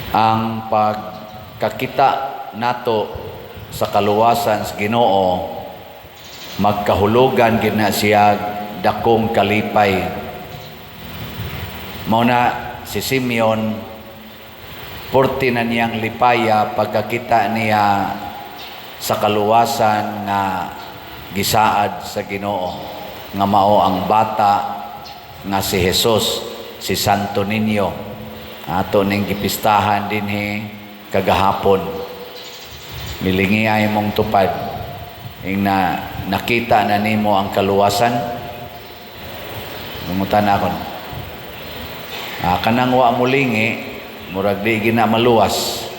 Ang pagkakita nato sa kaluwasan sa Ginoo, magkahulugan gid na siya dakong kalipay. Mao na si Simeon, purti na niyang lipaya pagkakita niya sa kaluwasan nga gisaad sa Ginoo, nga mao ang bata nga si Jesus, si Santo Niño. Ato ning gipistahan dinhi kagahapon. Milingi ay mong tupad. Ing na nakita na nimo ang kaluwasan. Mangutan ako. Ah, kanang wa mo lingi, murag di gina maluwas.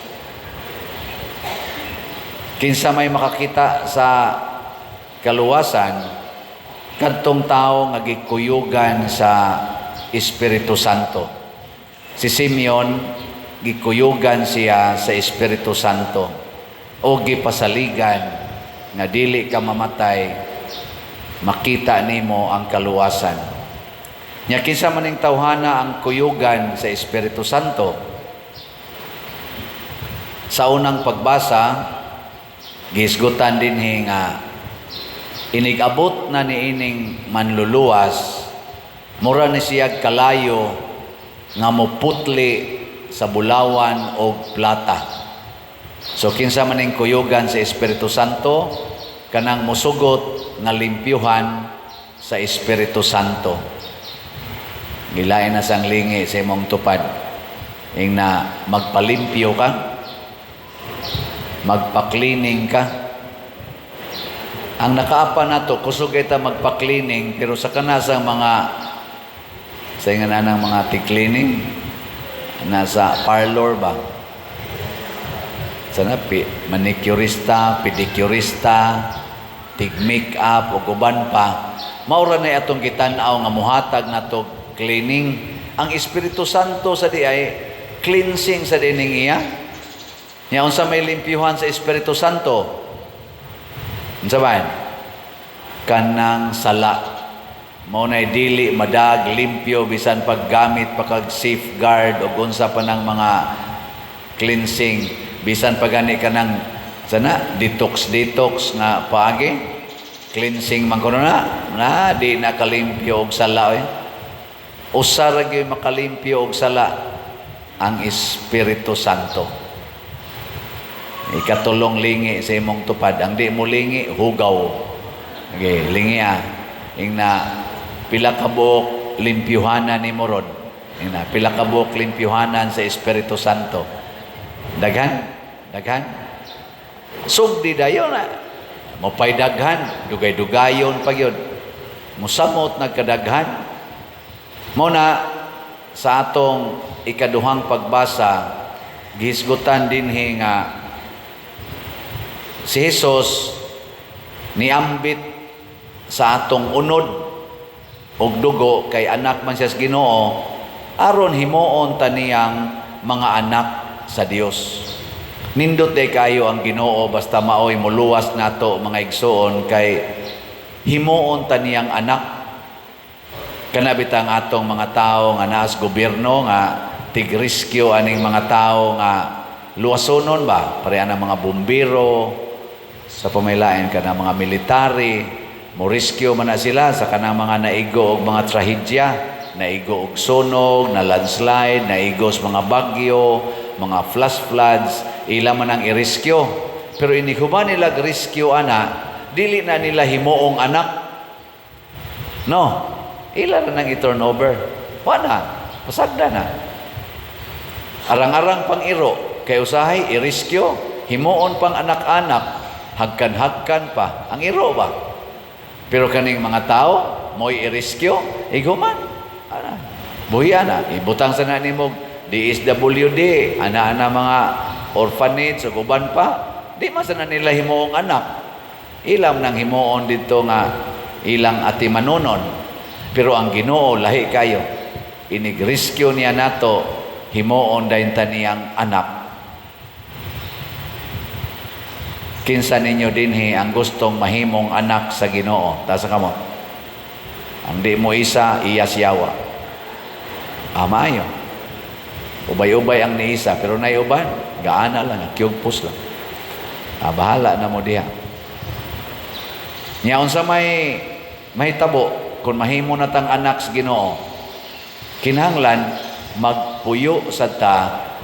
Kinsa may makakita sa kaluwasan? Kadtong tao nga gikuyugan sa Espiritu Santo. Si Simeon, gikuyugan siya sa Espiritu Santo o gipasaligan nga dili ka mamatay makita nimo ang kaluwasan. Nya kinsa man ning tawhana ang kuyugan sa Espiritu Santo? Sa unang pagbasa, gihisgutan dinhi nga inig-abot na niining manluluwas, mura ni siya kalayo nga moputli sa bulawan o plata. So kinsa man ning kuyugan sa Espiritu Santo? Kanang musugot nga limpyuhan sa Espiritu Santo. Gilain na sang lingi sa imong tupad. Ing na magpalimpyo ka, magpa-cleaning ka. Ang nakaapa nato, kusog kita magpa-cleaning, pero sa kanasang mga sa nga ng mga ti-cleaning nasa parlor ba, sana pi, manicurista, pedicurista, tig make-up ug uban pa, maura na atong gitan-aw nga muhatag nato cleaning. Ang Espiritu Santo sa di ay cleansing sa dining iya. Nya unsa may limpyuhan sa Espiritu Santo? Unsa ba? Kanang sala. Mao nay dili madag limpyo bisan paggamit pa kag Safeguard o unsa pa ng mga cleansing, bisan pa gani kanang sana detox detox nga paagi, cleansing man kuno na na di na kalimpyo og sala oy. Usa ra gyud makalimpyo og sala, ang Espiritu Santo. Ikatulong lingi sa imong tupad. Ang di mo lingi, hugaw. Okay, lingi ah. Ing na pila ka buok limpyuhanan ni ron? Ing na pila ka buok limpyuhanan sa Espiritu Santo? Daghan, daghan. Sugdi dayon na. Mopay daghan, dugay-dugayon pa gyud. Musamot nagkadaghan. Mo na sa atong ikaduhang pagbasa, gihisgutan dinhi nga si Jesus niambit sa atong unod og dugo kay anak man siya sa Ginoo, aron himuon ta niyang mga anak sa Dios. Nindot day kayo ang Ginoo basta maoy muluwas nato, mga igsuon, kay himuon ta niyang anak. Kana bitang atong mga tao nga naas gobyerno nga tig-rescue aning mga tao nga luwasonon ba, pareha ng mga bumbero, sa pamilain ka ng mga military, mo rescue man na sila sa kanang mga naigo og mga trahedya, naigo og sunog, na landslide, naigo sa mga bagyo, mga flash floods, ila man ang i-rescue. Pero inighuman nila rescue ana, dili na nila himuong anak. No, ila na nang i-turnover. Wala, pasagda na. Arang-arang pang iro, kay usahay i-rescue, himuon pang anak-anak, hagkan-hagkan pa. Ang iro ba? Pero kaning mga tao, mo'y i-rescue, iguman. Ana, buhi na. Ibutang sa na nimo DSWD, ana-ana mga orphanage ug uban pa, di man sa na nila himuong anak. Ilam nang himuon dito nga ilang atimanunon. Pero ang Ginoo lahi kayo. Inig-rescue niya nato, himuon dayon ta niyang anak. Kinsa ninyo dinhi ang gustong mahimong anak sa Ginoo? Taas ang kamot. Ang di mo isa, iya siyawa. Amayo. Ubay-ubay ang niisa, pero nay uban, gaana lang, kyugpos lang. Ah, bahala na mo diha. Nya unsa may mahitabo kung mahimo na tang anak sa Ginoo? Kinahanglan magpuyo sa ta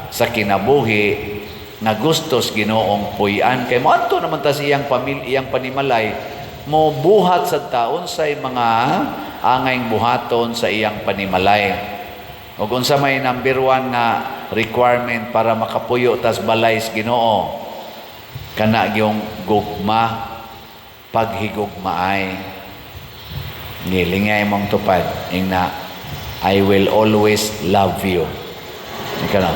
sa kinabuhi nga gusto sa Ginoong puy-an, kay moadto naman ta sa iyang pamilya, iyang panimalay, mo buhat sa ta unsay mga angayng buhaton sa iyang panimalay. Ug unsa may number one nga requirement para makapuyo tas balay sa Ginoo? Kana gyung gugma, paghigugmaay. Ngilingay mong tupad, ingna, "I will always love you." Ikaw na.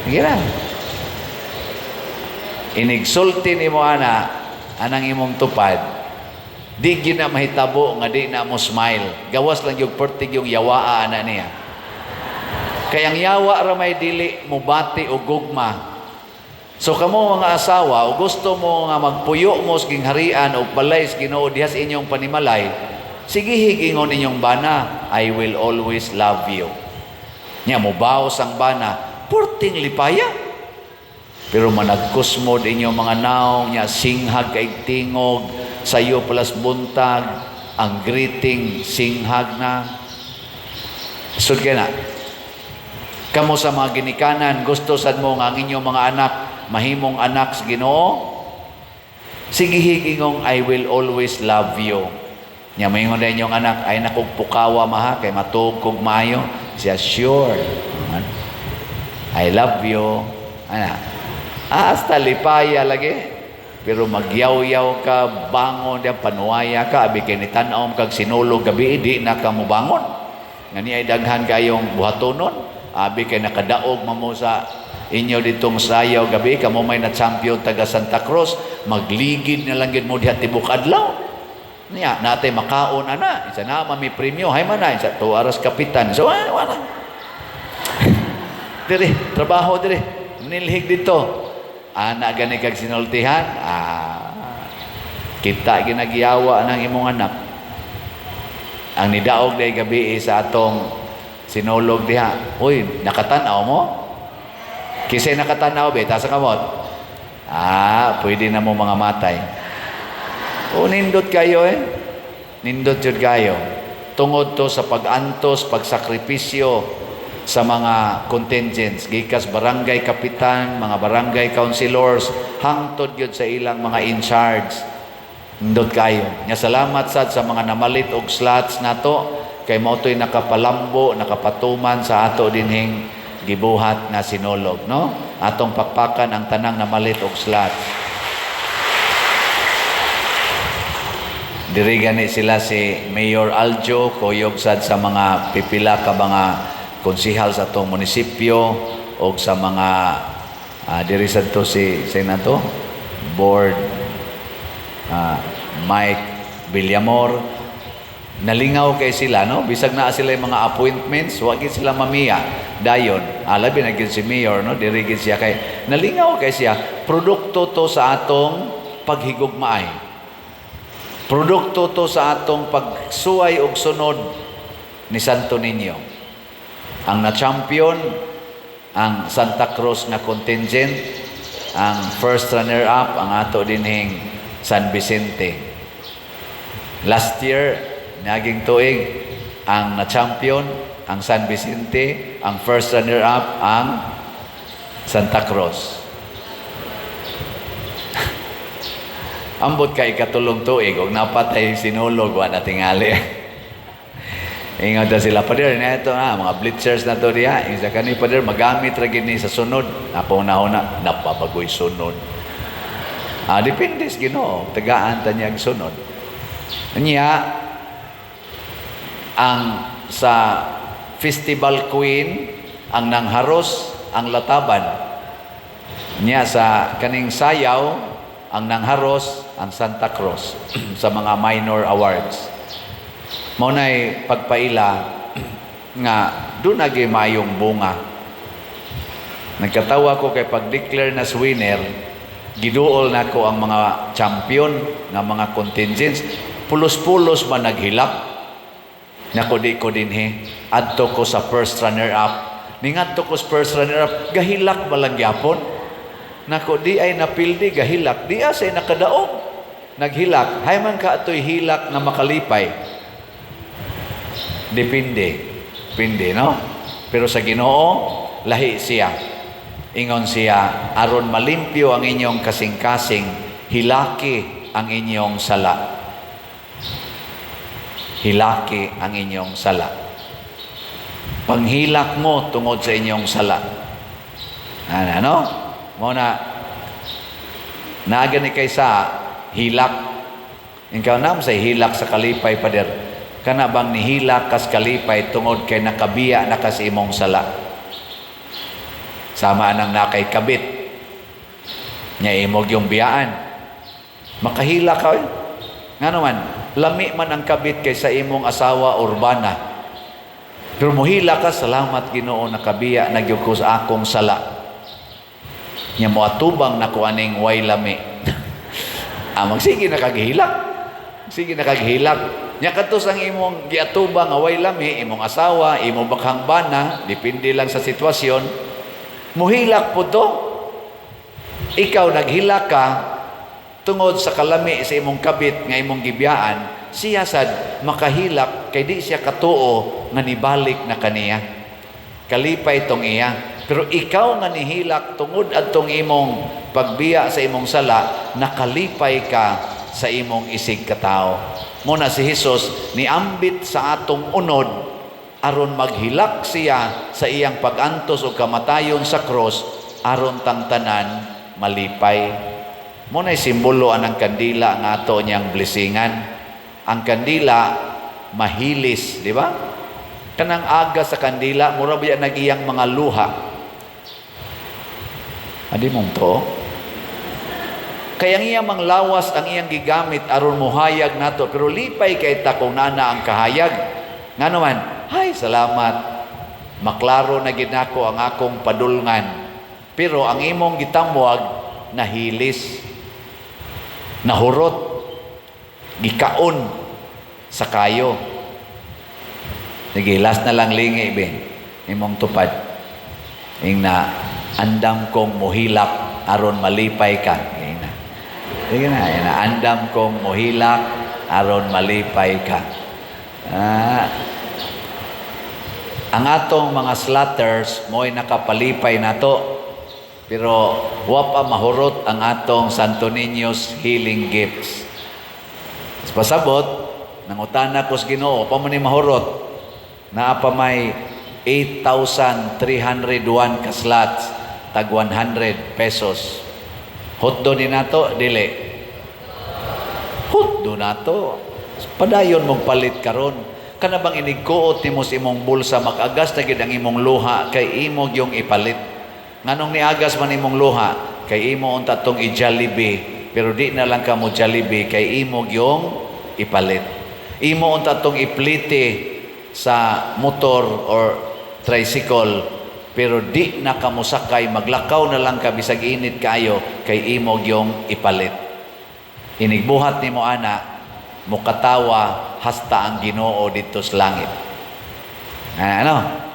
Sige na. Inigsulti nimo ana, anang imong tupad, di gyud na mahitabo nga di na mo smile. Gawas lang yung pertig yung yawaa ana niya. Kay ang yawa ra may dili mubati og gugma. So kamo mga asawa, o gusto mo nga magpuyo mo sa gingharian o balay sa Ginoo diha sa inyong panimalay, sige, higingon inyong bana, "I will always love you." Nya mobaos ang bana, purting lipaya. Pero managkusmod inyong mga naong, nya singhag kay tingog, sayo palas buntag, ang greeting singhag na. Sud kay na. Kamo sa mga ginikanan, gusto sad mo nga ang inyong mga anak mahimong anak sa Ginoo? Sige, higingong, "I will always love you." Nya moingon na inyong anak, "Ay nakog pukawa, maha, kay matuog kog maayo." Siya, "Sure. I love you." Ana. Ah, hasta lipaya lagi. Pero magyaw-yaw ka, bangon diyan, panuwaya ka, abi kay ni tan-aw kag sinulog gabi, di na ka mobangon. Nga ni ay daghan kayong buhatonon, abi kay nakadaog mamo sa inyo ditong sayaw gabi, kamo may na champion taga Santa Cruz, magligid na lang gid mo diha tibok adlaw. Niya, natay makaon ana, isa na mami premyo, hay man na, isa to aras kapitan. So, ah, wala. Dire, trabaho dire, nilhig dito. Ana gani kag sinultihan, ah, kita ginagiyawa ng imong anak. Ang nidaog day gabi sa atong sinulog diha. Uy, nakatanaw mo? Kisay nakatanaw be, taas kamot. Ah, pwede na mo mga matay. O nindot kayo eh. Nindot jud kayo. Tungod to sa pag-antos, pagsakripisyo sa mga contingents, gikas barangay kapitan, mga barangay councilors, hangtod gyud sa ilang mga in charge. Nindot kayo. Nya salamat sad sa mga namalit og slots nato kay mao to'y nakapalambo, nakapatuman sa ato dinhing gibuhat nga sinulog, no? Atong pakpakan ang tanang namalit og slots. Diri gani sila si Mayor Aljo, kuyog sad sa mga pipila ka mga konsihal sa atong munisipyo og sa mga diri sad to si senato board Mike Villamor. Nalingaw kay sila, no? Bisag naa sila yung mga appointments, wa gid sila mamiya dayon. Labi na gyud si mayor, no? Diri gid siya kay nalingaw kay siya. Produkto to sa atong paghigugmaay. Produkto to sa atong pagsuway og sunod ni Santo Niño. Ang na-champion, ang Santa Cruz nga contingent, ang first runner-up, ang ato dinhing San Vicente. Last year, naging tuig, ang na-champion, ang San Vicente, ang first runner-up, ang Santa Cruz. Ambot kay ikatulong tuig, og napatay sinulog, wa na tingali. Ingon ta sila, "Pader, na ito na, mga bleachers na to diha." Yung sa kani, "Pader, magamit ra gid ni sa sunod." Ako na na, napabagoy sunod. Ah, depende sa Ginoo, tagaan ta niya ang sunod. Nya, ang sa Festival Queen, ang nangharos, ang Lataban. Nya sa kaning sayaw, ang nangharos, ang Santa Cruz sa mga minor awards. Mao nay pagpaila nga doon na mayong bunga. Nagkatawa ko kay pag-declare na winner, giduol nako ang mga champion nga mga contingents, pulos-pulos man naghilak. Nako, di ko dinhi. Adto ko sa first runner up. Ningadto ko sa first runner up, gahilak ba lang gyapon? Nako, di ay napildi, gahilak. Di say nakadaog. Naghilak. Hay man ka ato'y hilak nga makalipay. Depende. Depende, no? Pero sa Ginoo, lahi siya. Ingon siya, aron malimpyo ang inyong kasing-kasing, hilaki ang inyong sala. Hilaki ang inyong sala. Panghilak mo tungod sa inyong sala. Ano, ano? Mo na, naa gani kay sa hilak. Ikaw na sa hilak sa kalipay, pader. Kana bang nihilak kas kalipay tungod kay nakabiya na kas imong sala. Sama nang nakay kabit. Nya imog yung biyaan. Makahilak ka, eh. Nga naman, lami man ang kabit kay sa imong asawa urbana. Pero muhilak ka, "Salamat Ginoo, nakabiya na gyud ko sa akong sala. Nya moatubang nako aning way lami." Ah, magsige na kag hilak. Sige na kag hilak. Nya kadto ang imong giatubang nga way lami, imong asawa, imong bakhang bana, depende lang sa sitwasyon. Muhilak po to. Ikaw naghilak ka tungod sa kalami sa imong kabit nga imong gibiyaan, siya sad makahilak kay di siya katuo nga nibalik na kaniya. Kalipay tong iya. Pero ikaw nga nihilak tungod adtong imong pagbiya sa imong sala, nakalipay ka sa imong isig katao. Muna si Jesus niambit sa atong unod aron maghilak siya sa iyang pag-antos o kamatayon sa cross aron tang tanan malipay. Mo na'y simbolo anang kandila nga ato niyang blessingan. Ang kandila mahilis, di ba? Kanang aga sa kandila, mura ba nagiyang mga luha? Adi mong to? Kaya ang iyang manglawas ang iyang gigamit aron muhayag nato, pero lipay kay ta kung nana ang kahayag. Ngano man, "Hay, salamat. Maklaro na gid nako ang akong padulngan." Pero ang imong gitamwag nahilis, nahurot, gikaon sa kayo. Sige, last na lang lingi, be. Imong tupad. Ing na, "Andam kong muhilak aron malipay ka." Ing na. Sige na, ing na, "Andam kong muhilak aron malipay ka." Ah, ang atong mga slatters mo'y nakapalipay nato. Pero wa pa mahurot ang atong Santo Niño's healing gifts. Pasabot, nangutana ko sa Ginoo, pa man ni mahurot. Naa pa may 8,301 ka slots, tag 100 pesos. Hutdo ni nato, dili? Hutdo nato. Padayon mong palit karon. Kana bang inigkuot nimo sa imong bulsa, mag-agas na gid ang imong luha kay imo yung ipalit. Nganong niagas man imong luha? Kay imo unta tong i-Jollibee, pero di na lang ka mo Jollibee kay imo yung ipalit. Imo unta tong iplite sa motor or tricycle, pero di na ka mosakay, maglakaw na lang ka bisag init kaayo kay imo yung ipalit. Inigbuhat nimo ana, mukatawa hasta ang Ginoo didto sa langit. Ano?